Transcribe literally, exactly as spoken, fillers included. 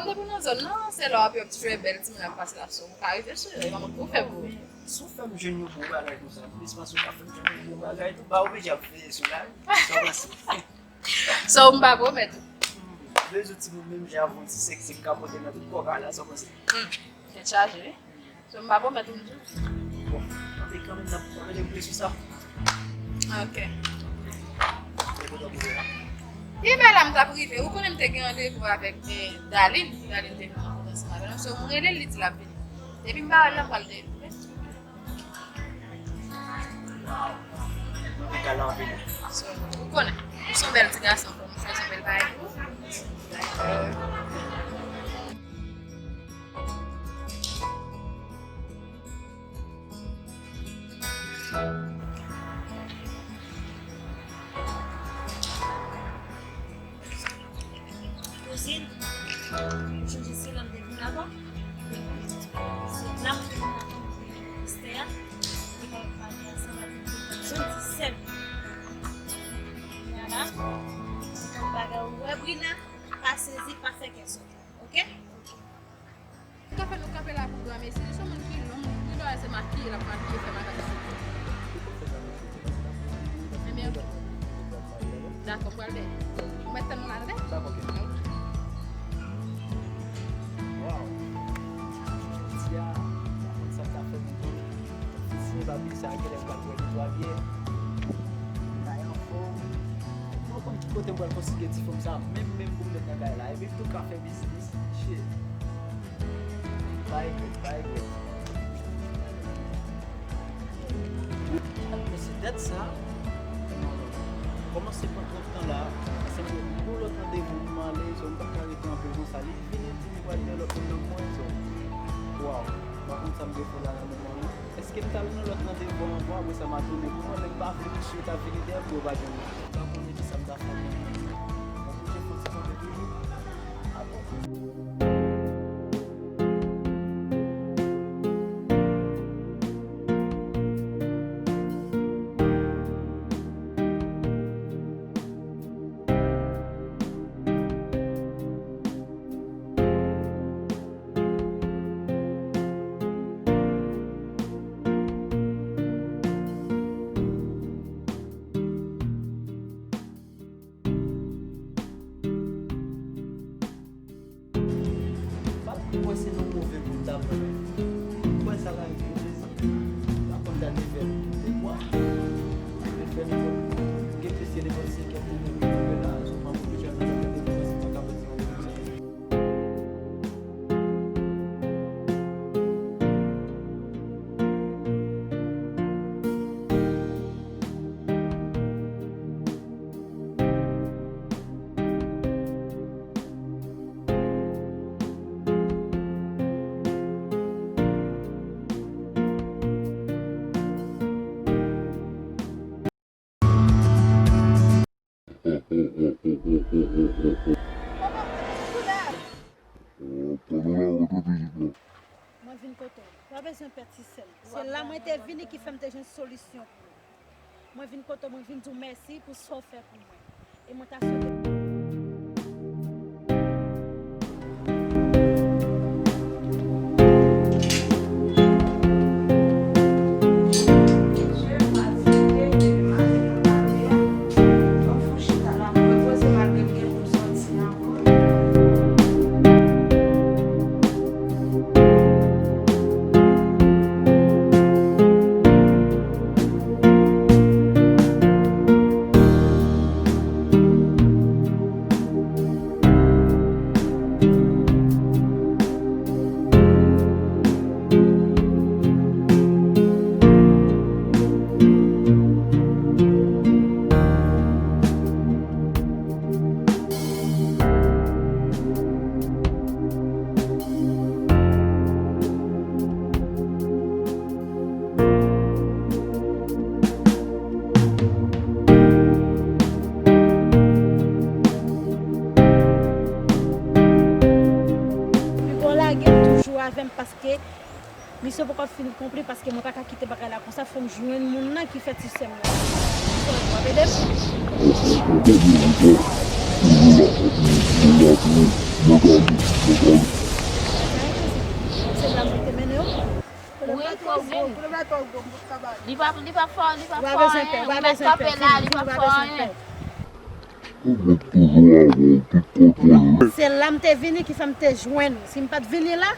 Depi nan zòn nan, se la w ap wè ti frè bèl timoun ap pase la, so ou ka rete sou yo, e pa manke ou fè pou ou. Si w fè m jwenn yon bon bagay konsa, plis pase w ka fè m jwenn yon bon bagay tou, ba oblije ap veye sou la, sa w panse? So, m pa pwomèt ou. M bezwen timoun menm jan avè w, ti sèks, m ka pote nan tout kòk la, sa w panse? Hmm, tèt chaje, wi. So, m pa pwomèt ou, m di w. Bon, anpil kanmenm, n ap, n ap rete sou sa. Ok. Depi w ap rive la. Demen la, m t ap rive. Ou konnen m te gen randevou avèk, eh, Daline. Daline te vin rankontre ansanm avè nou. So, m rele l, li di l ap vini. Depi m pa wè l la, m pral de. Mwen gala anpil. So, ou konnen. Ou se yon bèl ti gason, fò m fè yon bèl bagay pou ou. Kouzin, ou chonje se lè m te vin la, bon? Se la m te vin rankontre Esther, li pa pale ansanm avèk li, jwenn ti sè m. Kounye a la, yon bagay ou wè, Brina, pa sezi, pa fè kè sote, oke? Ou ka fè nou kanpe la pou granmesi, li se yon moun ki lon, li dwe se makiye, l ap makiye, fè makak sou. Ebyen, ok. Dakò, m pral veye. Ou mèt tann mwen la, tande? Dakò, ok. Ok. Waw. Jodi a, pa konn sa k ta fè m tou. Fisi pa bliye sa, genlè m pral pran netwaye. Kay anfòm. Mwen konn ki kote m pral konsidere ti fanm sa, menm, menm pou m met nan kay la. Epi m tou ka fè biznis. Shit. Pa regrèt, pa regrèt. Men se dèt sa. Kòmanse pran twòp tan la. Se pou yon lòt randevou pou m ale, so m pa ka rete anpil konsa. Li vini di li pral gen lòt moun nan mwen, so. Waw, m pa konn sa m gen fè la nan moman an. Èske m t al nan lòt randevou ankò, apre sa m a tounen pou mwen, men m pa vle misye ta vini dèyè m pou yo pa jwenn mwen. M pa konnen kisa m ta fè. M oblije fè yon ti kanpe toujou. Apre. Mwen se yon move moun ta pran. Mwen sa ka rive, mezanmi. Pa konn date fè m de bwa. Mwen fè nenpòt, gen plis ke nenpòt senkè pou mwen rive la, so pa oblije al nan date de fè, se pa ka pase yon moun sa. Mwen vin kote w. Pa bezwen pè ti sè m. Se la mwen te vini ki fè m te jwenn solisyon pou ou. Mwen vin kote w, mwen vin di w mèsi pou sa w fè pou mwen. E mwen ta swete. Piga w lage l toujou avè m paske misyon poko fin konpli paske mwen pa ka kite bagay la konsa, fò m jwenn moun nan ki fè ti sè m nan. W ap ede m? Mwen ka ede w. Wi, kouzin. Li pa, li pa fè, li pa fè anyen. Ou mèt kanpe la, li pa fè anyen. Ou mèt toujou avè w tout kote. Se la m te vini ki fè m te jwenn ou. Si m pa t vini la,